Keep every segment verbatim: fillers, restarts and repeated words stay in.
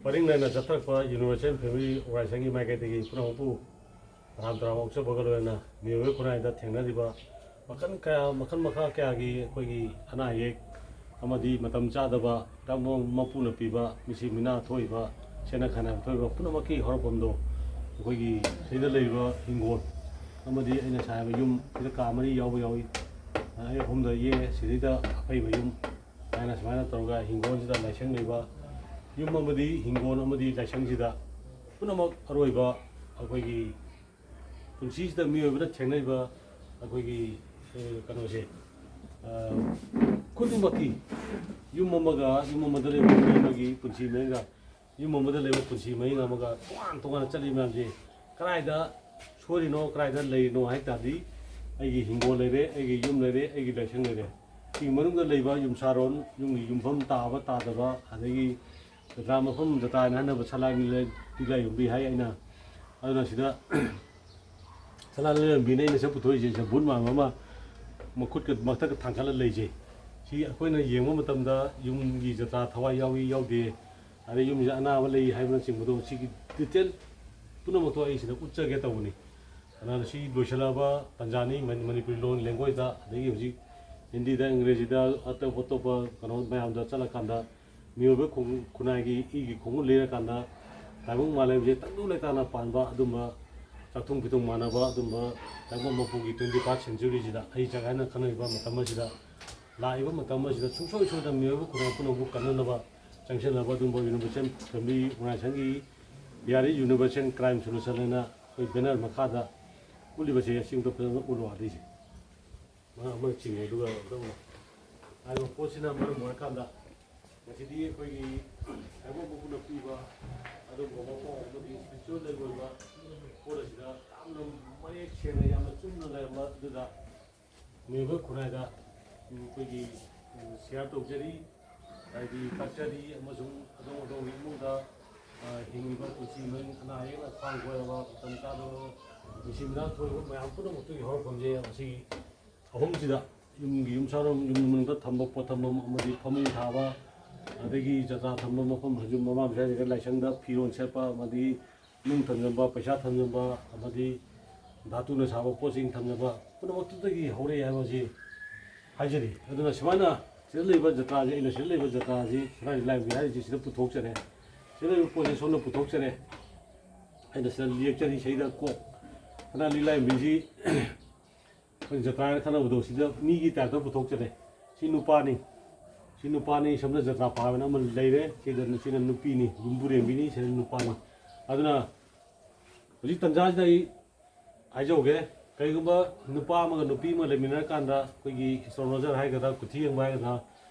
ꯄꯔꯤꯡ ꯅꯥꯏꯅ ꯆꯠꯊꯔꯛꯄ universal family ꯑꯣꯔꯒꯅꯥꯏꯖꯦꯁꯟꯒꯤ ꯃꯥꯏꯀꯩꯗꯒꯤ ꯄꯨꯝꯅꯃꯛꯄꯨ ꯇꯔꯥꯝ ꯇꯔꯥꯝ ꯑꯣꯛꯆꯕꯒ ꯂꯣꯏꯅꯅ ꯃꯤꯑꯣꯏꯕ ꯈꯨꯟꯅꯥꯏꯗ ꯊꯦꯡꯅꯔꯤꯕ ꯃꯈꯜ ꯀꯌꯥ, ꯃꯈꯜ ꯃꯈꯥ ꯀꯌꯥꯒꯤ ꯑꯩꯈꯣꯏꯒꯤ ꯑꯅꯥ ꯑꯌꯦꯛ ꯑꯃꯗꯤ ꯃꯇꯝ ꯆꯥꯗꯕ ꯇꯥꯡꯕ ꯃꯄꯨꯅ ꯄꯤꯕ ꯃꯤꯁꯤ ꯃꯤꯅꯥ ꯊꯣꯛꯏꯕ ꯁꯦꯟꯅ ꯈꯥꯏꯅꯕ ꯊꯣꯛꯏꯕ ꯄꯨꯝꯅꯃꯛꯀꯤ ꯍꯧꯔꯛꯐꯝꯗꯣ ꯑꯩꯈꯣꯏꯒꯤ ꯁꯤꯗ ꯂꯩꯔꯤꯕ ꯍꯤꯡꯒꯣꯜ ꯑꯃꯗꯤ ꯑꯩꯅ ꯁꯥꯔꯤꯕ ꯌꯨꯝ ꯁꯤꯗ ꯀꯥ ꯃꯔꯤ ꯌꯥꯎꯕ ꯌꯥꯎꯏ꯫ ꯑꯩ ꯑꯍꯨꯝꯗ ꯌꯦꯛꯑꯦ꯫ ꯁꯤꯗꯩꯗ ꯑꯄꯩꯕ ꯌꯨꯝ ꯍꯥꯏꯅ ꯁꯨꯃꯥꯏꯅ ꯇꯧꯔꯒ ꯍꯤꯡꯒꯣꯜꯁꯤꯗ ꯂꯥꯏꯁꯪ ꯂꯩꯕ ꯌꯨꯝ ꯑꯃꯗꯤ ꯍꯤꯡꯒꯣꯜ ꯑꯃꯗꯤ ꯂꯥꯏꯁꯪꯁꯤꯗ ꯄꯨꯝꯅꯃꯛ ꯑꯔꯣꯏꯕ ꯑꯩꯈꯣꯏꯒꯤ ꯄꯨꯟꯁꯤꯁꯤꯗ ꯃꯤꯑꯣꯏꯕꯅ ꯊꯦꯡꯅꯔꯤꯕ ꯑꯩꯈꯣꯏꯒꯤ, ꯑꯦ, ꯀꯩꯅꯣꯁꯦ, ꯑ, ꯈꯨꯗꯤꯡꯃꯛꯀꯤ ꯌꯨꯝ ꯑꯃꯒ ꯌꯨꯝ ꯑꯃꯗ ꯂꯩꯕ ꯃꯤ ꯑꯃꯒꯤ ꯄꯨꯟꯁꯤ ꯃꯍꯤꯡꯒ ꯌꯨꯝ ꯑꯃꯗ ꯂꯩꯕ ꯄꯨꯟꯁꯤ ꯃꯍꯤꯡ ꯑꯃꯒ ꯇꯣꯉꯥꯟ ꯇꯣꯉꯥꯟꯅ ꯆꯠꯂꯤ ꯃꯌꯥꯝꯁꯦ ꯀꯗꯥꯏꯗ ꯁꯣꯏꯔꯤꯅꯣ, ꯀꯗꯥꯏꯗ ꯂꯩꯔꯤꯅꯣ ꯍꯥꯏ ꯇꯥꯔꯗꯤ ꯑꯩꯒꯤ ꯍꯤꯡꯒꯣꯜ ꯂꯩꯔꯦ, ꯑꯩꯒꯤ ꯌꯨꯝ ꯂꯩꯔꯦ, ꯑꯩꯒꯤ ꯂꯥꯏꯁꯪ ꯂꯩꯔꯦ꯫ ꯁꯤꯒꯤ ꯃꯅꯨꯡꯗ ꯂꯩꯕ ꯌꯨꯝꯁꯥꯔꯣꯟ, ꯌꯨꯝꯒꯤ ꯌꯨꯝꯐꯝ ꯇꯥꯕ ꯇꯥꯗꯕ, ꯑꯗꯒꯤ ꯖꯇ꯭ꯔꯥ ꯃꯐꯝ, ꯖꯇ꯭ꯔꯥꯅ ꯍꯥꯏꯅꯕ ꯁꯂꯥꯏ ꯂꯤꯂꯥ ꯌꯨꯝꯕꯤ ꯍꯥꯏ ꯑꯩꯅ꯫ ꯑꯗꯨꯅ ꯁꯤꯗ ꯁꯂꯥꯏ ꯂꯤꯂꯥ ꯌꯨꯝꯕꯤꯅ ꯑꯩꯅ ꯁꯤꯗ ꯄꯨꯊꯣꯛꯏꯁꯦ, ꯁꯤꯗ ꯕꯨꯠ ꯃꯥꯟꯕ ꯑꯃ ꯃꯈꯨꯠꯀ ꯃꯊꯛꯇ ꯊꯥꯡꯒꯠꯂ ꯂꯩꯖꯩ꯫ ꯁꯤ ꯑꯩꯈꯣꯏꯅ ꯌꯦꯡꯕ ꯃꯇꯝꯗ ꯌꯨꯝꯒꯤ ꯖꯇ꯭ꯔꯥ ꯊꯋꯥꯏ ꯌꯥꯎꯏ ꯌꯥꯎꯗꯦ, ꯑꯗꯩ ꯌꯨꯝꯁꯤꯗ ꯑꯅꯥꯕ ꯂꯩ ꯍꯥꯏꯕꯅꯆꯤꯡꯕꯗꯣ, ꯁꯤꯒꯤ ꯗꯤꯇꯦꯜ ꯄꯨꯝꯅꯃꯛꯇꯣ ꯑꯩ ꯁꯤꯗ ꯎꯠꯆꯒꯦ ꯇꯧꯕꯅꯤ꯫ ꯑꯗꯨꯅ ꯁꯤ ꯂꯣꯏꯁꯤꯜꯂꯛꯑꯕ ꯇꯥꯟꯖꯥꯅꯤ꯫ ꯃꯅꯤ-, ꯃꯅꯤꯄꯨꯔꯤ ꯂꯣꯟ, ꯂꯦꯡꯒ꯭ꯋꯦꯖꯇ, ꯑꯗꯒꯤ ꯍꯧꯖꯤꯛ ꯍꯤꯟꯗꯤꯗ, ꯏꯪꯒ꯭ꯔꯦꯖꯤꯗ, ꯑꯇꯣꯞ ꯑꯇꯣꯞꯄ ꯀꯩꯅꯣ ꯃꯌꯥꯝꯗ ꯆꯠꯂꯀꯥꯟꯗ ꯃꯤꯑꯣꯏꯕ ꯈꯣꯡ-, ꯈꯨꯟꯅꯥꯏꯒꯤ ꯏꯒꯤ ꯈꯣꯡꯒꯨꯜ ꯂꯤꯔꯀꯥꯟꯗ ꯇꯥꯏꯕꯪ ꯃꯥꯂꯦꯝꯁꯦ ꯇꯪꯗꯨ ꯂꯩꯇꯥꯅ ꯄꯥꯟꯕ ꯑꯗꯨꯝꯕ ꯆꯥꯛꯊꯨꯡ ꯐꯤꯊꯨꯡ ꯃꯥꯟꯅꯕ ꯑꯗꯨꯝꯕ ꯇꯥꯏꯕꯪ ꯃꯄꯨꯒꯤ twenty first centuryꯁꯤꯗ ꯑꯩ ꯖꯒꯥ ꯍꯥꯏꯅ ꯈꯟꯅꯔꯤꯕ ꯃꯇꯝ ꯑꯁꯤꯗ ꯂꯥꯛꯏꯕ ꯃꯇꯝ ꯑꯁꯤꯗ ꯁꯨꯡꯁꯣꯏ ꯁꯣꯏꯗꯅ ꯃꯤꯑꯣꯏꯕ ꯈꯨꯟꯅꯥꯏ ꯄꯨꯝꯅꯃꯛꯄꯨ ꯀꯟꯅꯅꯕ ꯆꯪꯁꯤꯟꯅꯕ ꯑꯗꯨꯝꯕ ꯌꯨꯅꯤꯚꯔꯁꯦꯜ ꯐꯦꯃꯤꯂꯤ ꯑꯣꯔꯒꯅꯥꯏꯖꯦꯁꯟꯒꯤ ꯌꯥꯔꯤ ꯌꯨꯅꯤꯚꯔꯁꯦꯜ ꯀ꯭ꯔꯥꯏꯝ ꯁꯣꯂꯨꯁꯟ ꯍꯥꯏꯅ ꯑꯩꯈꯣꯏ ꯕꯦꯅꯔ ꯃꯈꯥꯗ ꯎꯠꯂꯤꯕꯁꯦ ꯑꯁꯤꯃꯇ ꯐꯖꯅ ꯎꯠꯂꯣ ꯑꯗꯩꯁꯦ꯫ ꯃꯥ ꯑꯃ ꯆꯤꯡꯉꯦ, ꯑꯗꯨꯒ ꯑꯗꯨꯝ ꯍꯥꯏꯔꯤꯕ ꯄꯣꯠꯁꯤꯅ ꯃꯔꯝ ꯑꯣꯏꯔꯀꯥꯟꯗ ꯉꯁꯤꯗꯤ ꯑꯩꯈꯣꯏꯒꯤ ꯇꯥꯏꯕꯪ ꯃꯄꯨꯅ ꯄꯤꯕ ꯑꯗꯨꯒꯨꯝꯕ ꯃꯐꯝ ꯑꯃꯗꯤ ꯏꯁꯄꯤꯔꯤꯆꯨꯋꯦꯜ ꯑꯣꯏꯕ ꯄꯣꯠ ꯑꯁꯤꯗ ꯌꯥꯝꯅ ꯃꯌꯦꯛ ꯁꯦꯡꯅ, ꯌꯥꯝꯅ ꯆꯨꯝꯅ ꯂꯩꯔꯝꯕ ꯑꯗꯨꯗ ꯃꯤꯑꯣꯏꯕ ꯈꯨꯟꯅꯥꯏꯗ ꯑꯩꯈꯣꯏꯒꯤ ꯁꯤꯌꯥꯔ ꯇꯧꯖꯔꯤ꯫ ꯍꯥꯏꯗꯤ ꯀꯛꯆꯔꯤ ꯑꯃꯁꯨꯡ ꯑꯗꯣꯝ ꯑꯗꯣꯝꯒꯤ ꯏꯃꯨꯡꯗ, ꯑ, ꯍꯤꯡꯂꯤꯕ ꯄꯨꯟꯁꯤ ꯃꯍꯤꯡ ꯑꯅꯥ ꯑꯌꯦꯛꯅ ꯈ꯭ꯋꯥꯡ ꯀꯣꯏꯔꯕ ꯃꯇꯝ ꯆꯥꯗꯕ ꯅꯨꯡꯁꯤ ꯃꯤꯅꯥ ꯊꯣꯛꯏꯕ ꯃꯌꯥꯝ ꯄꯨꯝꯅꯃꯛꯇꯨꯒꯤ ꯍꯧꯔꯛꯐꯝꯁꯦ ꯃꯁꯤꯒꯤ ꯑꯍꯨꯝꯁꯤꯗ ꯌꯨꯝꯒꯤ ꯌꯨꯝꯁꯥꯔꯣꯜ, ꯌꯨꯝ ꯃꯅꯨꯡꯗ ꯊꯝꯕ ꯄꯣꯠ ꯊꯝꯐꯝ ꯑꯃꯗꯤ ꯐꯃꯨꯡ ꯊꯥꯕ, ꯑꯗꯒꯤ ꯖꯇ꯭ꯔꯥ ꯊꯝꯕ ꯃꯐꯝ, ꯍꯧꯖꯤꯛ ꯃꯃꯥ ꯃꯆꯥꯁꯤꯡꯗ ꯂꯥꯏꯁꯪꯗ ꯐꯤꯔꯣꯜ ꯁꯦꯠꯄ, ꯑꯃꯗꯤ ꯅꯨꯡ ꯊꯝꯖꯟꯕ, ꯄꯩꯁꯥ ꯊꯝꯖꯟꯕ, ꯑꯃꯗꯤ ꯙꯥꯇꯨꯅ ꯁꯥꯕ ꯄꯣꯠꯁꯤꯡ ꯊꯝꯖꯟꯕ, ꯄꯨꯝꯅꯃꯛꯇꯨꯗꯒꯤ ꯍꯧꯔꯛꯑꯦ ꯍꯥꯏꯕꯁꯤ ꯍꯥꯏꯖꯔꯤ꯫ ꯑꯗꯨꯅ ꯁꯨꯃꯥꯏꯅ ꯁꯤꯗ ꯂꯩꯕ ꯖꯇ꯭ꯔꯥꯁꯦ, ꯑꯩꯅ ꯁꯤꯗ ꯂꯩꯕ ꯖꯇ꯭ꯔꯥꯁꯤ ꯁꯅꯥ ꯂꯤꯂꯥꯏꯕꯤ ꯍꯥꯏꯔꯤꯁꯤ ꯁꯤꯗ ꯄꯨꯊꯣꯛꯆꯔꯦ꯫ ꯁꯤꯗ ꯂꯩꯕ ꯄꯣꯠꯁꯦ ꯁꯣꯝꯗ ꯄꯨꯊꯣꯛꯆꯔꯦ꯫ ꯑꯩꯅ ꯁꯤꯗ ꯂꯦꯛꯆꯔꯤ꯫ ꯁꯤꯗ ꯀꯣꯛ ꯁꯅꯥ ꯂꯤꯂꯥꯏꯕꯤꯁꯤ ꯑꯩꯈꯣꯏ ꯖꯇ꯭ꯔꯥ ꯍꯥꯏꯅ ꯈꯟꯅꯕꯗꯣ ꯁꯤꯗ ꯃꯤꯒꯤ ꯇꯥꯏꯞꯇ ꯄꯨꯊꯣꯛꯆꯔꯦ꯫ ꯁꯤ ꯅꯨꯄꯥꯅꯤ, ꯁꯤ ꯅꯨꯄꯥꯅꯤ, ꯁꯣꯝꯗ ꯖꯇ꯭ꯔꯥ ꯄꯥꯕꯅ ꯑꯃ ꯂꯩꯔꯦ꯫ ꯁꯤꯗ, ꯁꯤꯅ ꯅꯨꯄꯤꯅꯤ, ꯌꯨꯝꯕꯨꯔꯦꯝꯕꯤꯅꯤ, ꯁꯤꯅ ꯅꯨꯄꯥꯅꯤ꯫ ꯑꯗꯨꯅ ꯍꯧꯖꯤꯛ ꯇꯟꯖꯥꯁꯤꯗ ꯑꯩ ꯍꯥꯏꯖꯍꯧꯒꯦ, ꯀꯔꯤꯒꯨꯝꯕ ꯅꯨꯄꯥ ꯑꯃꯒ ꯅꯨꯄꯤ ꯑꯃꯒ ꯂꯩꯃꯤꯟꯅꯔꯀꯥꯟꯗ ꯑꯩꯈꯣꯏꯒꯤ ꯑꯦꯁꯇ꯭ꯔꯣꯂꯣꯖꯔ ꯍꯥꯏꯒꯗ꯭ꯔꯥ, ꯀꯨꯊꯤ ꯌꯦꯡꯕ ꯍꯥꯏꯒꯗ꯭ꯔꯥ,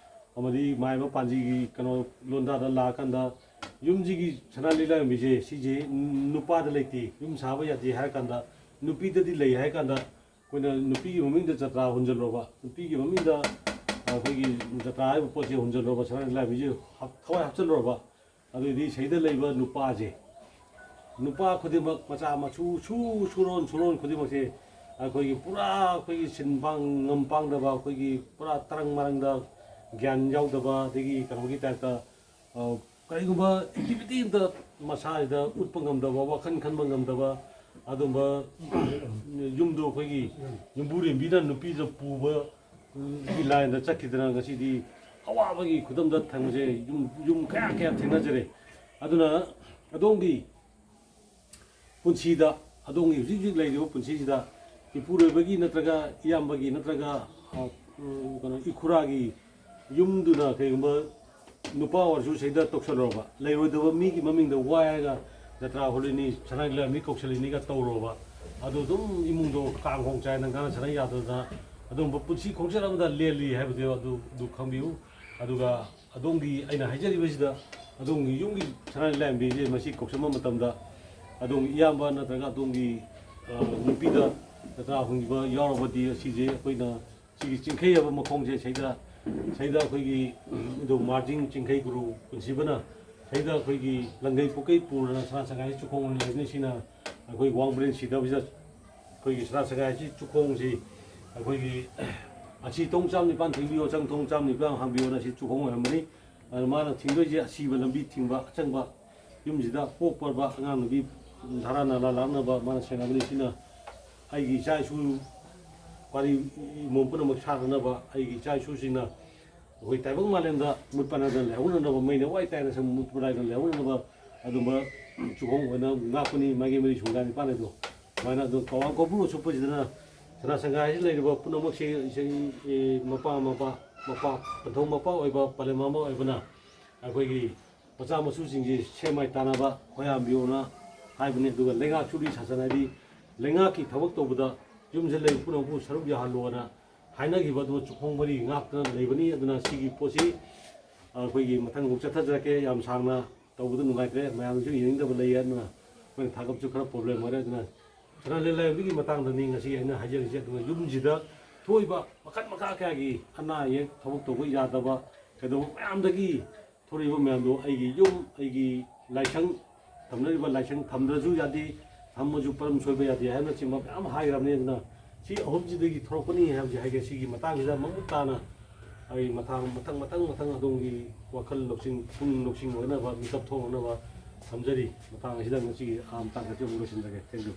ꯑꯃꯗꯤ ꯃꯥꯏꯕ ꯄꯥꯟꯖꯤꯒꯤ ꯀꯩꯅꯣ ꯂꯣꯟꯗꯥꯗ ꯂꯥꯛꯑꯀꯥꯟꯗ ꯌꯨꯝꯁꯤꯒꯤ ꯁꯅꯥ ꯂꯤꯛꯂꯥꯏꯔꯝꯕꯤꯁꯦ ꯁꯤꯁꯦ ꯅꯨꯄꯥꯗ ꯂꯩꯇꯦ, ꯌꯨꯝ ꯁꯥꯕ ꯌꯥꯗꯦ ꯍꯥꯏꯔ ꯀꯥꯟꯗ ꯅꯨꯄꯤꯗꯗꯤ ꯂꯩ ꯍꯥꯏꯔ ꯀꯥꯟꯗ ꯑꯩꯈꯣꯏꯅ ꯅꯨꯄꯤꯒꯤ ꯃꯃꯤꯡꯗ ꯖꯇ꯭ꯔꯥ ꯍꯨꯟꯖꯜꯂꯣꯕ, ꯅꯨꯄꯤꯒꯤ ꯃꯃꯤꯡꯗ ꯑꯩꯈꯣꯏꯒꯤ ꯖꯇ꯭ꯔꯥ ꯍꯥꯏꯕ ꯄꯣꯠꯁꯦ ꯍꯨꯟꯖꯜꯂꯣꯕ, ꯁꯅꯥ ꯂꯤꯛꯂꯥꯏꯔꯝꯕꯤꯁꯦ ꯍꯥꯞ-, ꯊꯋꯥꯏ ꯍꯥꯞꯆꯜꯂꯨꯔꯕ꯫ ꯑꯗꯨꯑꯣꯏꯗꯤ ꯁꯤꯗ ꯂꯩꯕ ꯅꯨꯄꯥꯁꯦ, ꯅꯨꯄꯥ ꯈꯨꯗꯤꯡꯃꯛ, ꯃꯆꯥ ꯃꯁꯨ, ꯁꯨ ꯁꯨꯔꯣꯟ ꯁꯨꯔꯣꯟ ꯈꯨꯗꯤꯡꯃꯛꯁꯦ ꯑꯩꯈꯣꯏꯒꯤ ꯄꯨꯔꯥ ꯑꯩꯈꯣꯏꯒꯤ ꯁꯤꯟ ꯄꯥꯡ ꯉꯝ ꯄꯥꯡꯗꯕ, ꯑꯩꯈꯣꯏꯒꯤ ꯄꯨꯔꯥ ꯇꯔꯪ ꯃꯔꯪꯗ ꯒ꯭ꯌꯥꯟ ꯌꯥꯎꯗꯕ, ꯑꯗꯒꯤ ꯀꯩꯅꯣꯒꯤ ꯇꯥꯏꯞꯇ, ꯑ, ꯀꯔꯤꯒꯨꯝꯕ ꯑꯦꯛꯇꯤꯚꯤꯇꯤ ꯑꯝꯇ ꯃꯁꯥꯁꯤꯗ ꯎꯠꯄ ꯉꯝꯗꯕ, ꯋꯥꯈꯜ ꯈꯟꯕ ꯉꯝꯗꯕ, ꯑꯗꯨꯝꯕ ꯌꯨꯝꯗꯣ ꯑꯩꯈꯣꯏꯒꯤ ꯌꯨꯝꯕꯨꯔꯦꯝꯕꯤꯅ ꯅꯨꯄꯤꯗ ꯄꯨꯕ ꯒꯤ ꯂꯥꯏꯟꯗ ꯆꯠꯈꯤꯗꯅ ꯉꯁꯤꯗꯤ ꯑꯋꯥꯕꯒꯤ ꯈꯨꯗꯝꯗ ꯊꯦꯡꯅꯖꯩ꯫ ꯌꯨꯝ, ꯌꯨꯝ ꯀꯌꯥ ꯀꯌꯥ ꯊꯦꯡꯅꯖꯔꯦ꯫ ꯑꯗꯨꯅ ꯑꯗꯣꯝꯒꯤ ꯄꯨꯟꯁꯤꯗ, ꯑꯗꯣꯝꯒꯤ ꯍꯧꯖꯤꯛ ꯍꯧꯖꯤꯛ ꯂꯩꯔꯤꯕ ꯄꯨꯟꯁꯤꯁꯤꯗ ꯏꯄꯨꯔꯣꯏꯕꯒꯤ ꯅꯠꯇ꯭ꯔꯒ ꯏꯌꯥꯝꯕꯒꯤ ꯅꯠꯇ꯭ꯔꯒ, ꯑ, ꯎꯝ, ꯀꯩꯅꯣ, ꯏꯈꯨꯔꯥꯒꯤ ꯌꯨꯝꯗꯨꯅ ꯀꯩꯒꯨꯝꯕ ꯅꯨꯄꯥ ꯑꯣꯏꯔꯁꯨ ꯁꯤꯗ ꯇꯧꯁꯜꯂꯨꯔꯕ, ꯂꯩꯔꯣꯏꯗꯕ ꯃꯤꯒꯤ ꯃꯃꯤꯡꯗ ꯋꯥꯏꯔꯒ ꯖꯇ꯭ꯔꯥ ꯍꯨꯜꯂꯤꯅꯤ, ꯁꯅꯥ ꯂꯤꯛꯂꯥꯏꯔꯝꯕꯤ ꯀꯧꯁꯜꯂꯤꯅꯤꯒ ꯇꯧꯔꯨꯔꯕ, ꯑꯗꯨ ꯑꯗꯨꯝ ꯏꯃꯨꯡꯗꯣ ꯀꯥꯡ ꯍꯣꯡ ꯆꯥꯏꯅ ꯉꯥꯅ ꯁꯥꯟꯅ ꯌꯥꯗꯗꯅ ꯑꯗꯨꯒꯨꯝꯕ ꯄꯨꯟꯁꯤ ꯈꯣꯡꯆꯠ ꯑꯃꯗ ꯂꯦꯜꯂꯤ ꯍꯥꯏꯕꯗꯨ ꯑꯗꯨ, ꯑꯗꯨ ꯈꯪꯕꯤꯌꯨ꯫ ꯑꯗꯨꯒ ꯑꯗꯣꯝꯒꯤ ꯑꯩꯅ ꯍꯥꯏꯖꯔꯤꯕꯁꯤꯗ ꯑꯗꯣꯝꯒꯤ ꯌꯨꯝꯒꯤ ꯁꯅꯥ ꯂꯤꯛꯂꯥꯏꯔꯝꯕꯤꯁꯦ ꯃꯁꯤ ꯀꯧꯁꯟꯕ ꯃꯇꯝꯗ ꯑꯗꯣꯝꯒꯤ ꯏꯌꯥꯝꯕ ꯅꯠꯇ꯭ꯔꯒ ꯑꯗꯣꯝꯒꯤ, ꯑ, ꯅꯨꯄꯤꯗ ꯖꯇ꯭ꯔꯥ ꯍꯨꯟꯈꯤꯕ ꯌꯥꯎꯔꯕꯗꯤ ꯑꯁꯤꯁꯦ ꯑꯩꯈꯣꯏꯅ ꯁꯤꯒꯤ ꯆꯤꯡꯈꯩ ꯍꯥꯏꯕ ꯃꯈꯣꯡꯁꯦ ꯁꯩꯗ, ꯁꯩꯗ ꯑꯩꯈꯣꯏꯒꯤ ꯏꯟꯗꯣ ꯃꯥꯔꯖꯤꯡ ꯆꯤꯡꯈꯩ ꯒꯨꯔꯨ ꯄꯨꯟꯁꯤꯕꯅ ꯁꯩꯗ ꯑꯩꯈꯣꯏꯒꯤ ꯂꯪꯒꯩ ꯄꯨꯀꯩ ꯄꯨꯔꯅ ꯁꯅꯥ ꯁꯪꯒꯥꯏ ꯆꯨꯈꯣꯡ ꯑꯣꯏꯅ ꯂꯩꯕꯅꯤ꯫ ꯁꯤꯅ ꯑꯩꯈꯣꯏ ꯋꯥꯡꯕ꯭ꯔꯦꯟ ꯁꯤꯗꯕꯁꯤꯗ ꯑꯩꯈꯣꯏꯒꯤ ꯁꯅꯥ ꯁꯪꯒꯥꯏ ꯑꯁꯤ ꯆꯨꯈꯣꯡꯁꯤ ꯑꯩꯈꯣꯏꯒꯤ ꯑꯁꯤ ꯊꯣꯡ ꯆꯥꯝ ꯅꯤꯄꯥꯟ ꯊꯤꯡꯕꯤꯌꯣ, ꯆꯪ ꯊꯣꯡ ꯆꯥꯝ ꯅꯤꯄꯥꯟ ꯍꯥꯡꯕꯤꯌꯣꯅ ꯁꯤ ꯆꯨꯈꯣꯡ ꯑꯣꯏꯔꯝꯕꯅꯤ꯫ ꯑꯗꯨꯅ ꯃꯥꯅ ꯊꯤꯡꯗꯣꯏꯁꯦ ꯑꯁꯤꯕ ꯂꯝꯕꯤ ꯊꯤꯡꯕ, ꯑꯆꯪꯕ ꯌꯨꯝꯁꯤꯗ ꯄꯣꯛꯄ ꯑꯉꯥꯡ ꯅꯨꯄꯤ ꯙꯔꯥ ꯅꯥꯂꯥ ꯂꯥꯛꯅꯕ ꯃꯥꯅ ꯁꯦꯟꯅꯕꯅꯤ꯫ ꯁꯤꯅ ꯑꯩꯒꯤ ꯏꯆꯥ ꯏꯁꯨ ꯋꯥꯔꯤ ꯏꯃꯣꯝ ꯄꯨꯝꯅꯃꯛ ꯁꯥꯗꯅꯕ, ꯑꯩꯒꯤ ꯏꯆꯥ ꯏꯁꯨꯁꯤꯡꯅ ꯑꯩꯈꯣꯏ ꯇꯥꯏꯕꯪ ꯃꯥꯂꯦꯝꯗ ꯃꯨꯠ ꯄꯥꯟꯅꯗꯅ ꯂꯩꯍꯧꯅꯅꯕ, ꯃꯩꯅ ꯋꯥꯏ ꯇꯥꯏꯅ ꯁꯨꯝ ꯃꯨꯠ ꯄꯥꯟꯅꯗꯅ ꯂꯩꯍꯧꯅꯅꯕ ꯑꯗꯨꯝꯕ ꯆꯨꯈꯣꯡ ꯑꯣꯏꯅ ꯉꯥꯛꯄꯅꯤ꯫ ꯃꯥꯒꯤ ꯃꯔꯤ ꯁꯨꯡꯒꯥ ꯅꯤꯄꯥꯟ ꯑꯗꯣ ꯑꯗꯨꯃꯥꯏꯅ ꯑꯗꯨꯝ ꯀꯋꯥꯡ ꯀꯧꯕ꯭ꯔꯨ ꯆꯨꯞꯄꯁꯤꯗꯅ ꯁꯅꯥ ꯁꯪꯒꯥꯏꯁꯤ ꯂꯩꯔꯤꯕ ꯄꯨꯝꯅꯃꯛꯁꯤ ꯏꯁꯩ, ꯑꯦ, ꯃꯄꯥ ꯃꯄꯥ ꯃꯄꯥ ꯄꯟꯊꯧ ꯃꯄꯥ ꯑꯣꯏꯕ ꯄꯂꯦꯝ ꯑꯃ ꯑꯣꯏꯕꯅ ꯑꯩꯈꯣꯏꯒꯤ ꯃꯆꯥ ꯃꯁꯨꯁꯤꯡꯁꯤ ꯁꯦꯛꯃꯥꯏ ꯇꯥꯟꯅꯕ ꯈꯣꯏꯔꯥꯝꯕꯤꯌꯣꯅ ꯍꯥꯏꯕꯅꯤ꯫ ꯑꯗꯨꯒ ꯂꯩꯉꯥꯛ ꯆꯨꯔꯤ ꯁꯥꯁꯟ ꯍꯥꯏꯗꯤ ꯂꯩꯉꯥꯛꯀꯤ ꯊꯕꯛ ꯇꯧꯕꯗ ꯌꯨꯝꯁꯤꯗ ꯂꯩꯕ ꯄꯨꯝꯅꯃꯛꯄꯨ ꯁꯔꯨꯛ ꯌꯥꯍꯜꯂꯣꯅ ꯍꯥꯏꯅꯈꯤꯕ ꯑꯗꯨ ꯆꯨꯈꯣꯡ ꯃꯔꯤ ꯉꯥꯛꯇꯅ ꯂꯩꯕꯅꯤ꯫ ꯑꯗꯨꯅ ꯁꯤꯒꯤ ꯄꯣꯠꯁꯤ ꯑꯩꯈꯣꯏꯒꯤ ꯃꯊꯪ ꯑꯃꯨꯛ ꯆꯠꯊꯖꯔꯛꯀꯦ꯫ ꯌꯥꯝ ꯁꯥꯡꯅ ꯇꯧꯕꯗ ꯅꯨꯡꯉꯥꯏꯇ꯭ꯔꯦ, ꯃꯌꯥꯝꯅꯁꯨ ꯌꯦꯡꯅꯤꯡꯗꯕ ꯂꯩ ꯑꯗꯨꯅ ꯑꯩꯈꯣꯏꯅ ꯊꯥꯒꯠꯄꯁꯨ ꯈꯔ ꯄ꯭ꯔꯣꯕ꯭ꯂꯦꯝ ꯑꯣꯏꯔꯦ꯫ ꯑꯗꯨꯅ ꯁꯅꯥ ꯂꯤꯂꯥꯏꯕꯒꯤ ꯃꯇꯥꯡꯗꯅꯤ ꯉꯁꯤ ꯑꯩꯅ ꯍꯥꯏꯖꯔꯤꯁꯦ꯫ ꯑꯗꯨꯒ ꯌꯨꯝꯁꯤꯗ ꯊꯣꯛꯏꯕ ꯃꯈꯜ ꯃꯈꯥ ꯀꯌꯥꯒꯤ ꯑꯅꯥ ꯑꯌꯦꯛ, ꯊꯕꯛ ꯇꯧꯕ ꯌꯥꯗꯕ ꯀꯩꯗꯧꯕ ꯃꯌꯥꯝꯗꯒꯤ ꯊꯣꯔꯛꯏꯕ ꯃꯌꯥꯝꯗꯣ ꯑꯩꯒꯤ ꯌꯨꯝ, ꯑꯩꯒꯤ ꯂꯥꯏꯁꯪ, ꯊꯝꯅꯔꯤꯕ ꯂꯥꯏꯁꯪ ꯊꯝꯗ꯭ꯔꯁꯨ ꯌꯥꯗꯦ, ꯊꯝꯃꯁꯨ ꯄꯔꯝ ꯁꯣꯏꯕ ꯌꯥꯗꯦ ꯍꯥꯏꯕꯅꯆꯤꯡꯕ ꯃꯌꯥꯝ ꯍꯥꯏꯈ꯭ꯔꯕꯅꯤ꯫ ꯑꯗꯨꯅ ꯁꯤ ꯑꯍꯨꯝꯁꯤꯗꯒꯤ ꯊꯣꯔꯛꯄꯅꯤ ꯍꯥꯏꯕꯁꯤ ꯍꯥꯏꯒꯦ꯫ ꯁꯤꯒꯤ ꯃꯇꯥꯡꯁꯤꯗ ꯃꯃꯨꯠ ꯇꯥꯅ ꯑꯩ ꯃꯊꯪ, ꯃꯊꯪ, ꯃꯊꯪ, ꯃꯊꯪ ꯑꯗꯣꯝꯒꯤ ꯋꯥꯈꯜ ꯂꯧꯁꯤꯡ, ꯄꯨꯛꯅꯤꯡ ꯂꯧꯁꯤꯡ ꯑꯣꯏꯅꯕ, ꯃꯤꯀꯞ ꯊꯣꯛꯅꯅꯕ ꯊꯝꯖꯔꯤ꯫ ꯃꯇꯥꯡ ꯑꯁꯤꯗ ꯉꯁꯤꯒꯤ ꯑꯥ ꯃꯇꯥꯡ ꯑꯁꯤ ꯑꯃꯨꯛ ꯂꯣꯏꯁꯤꯟꯖꯒꯦ꯫ Thank you꯫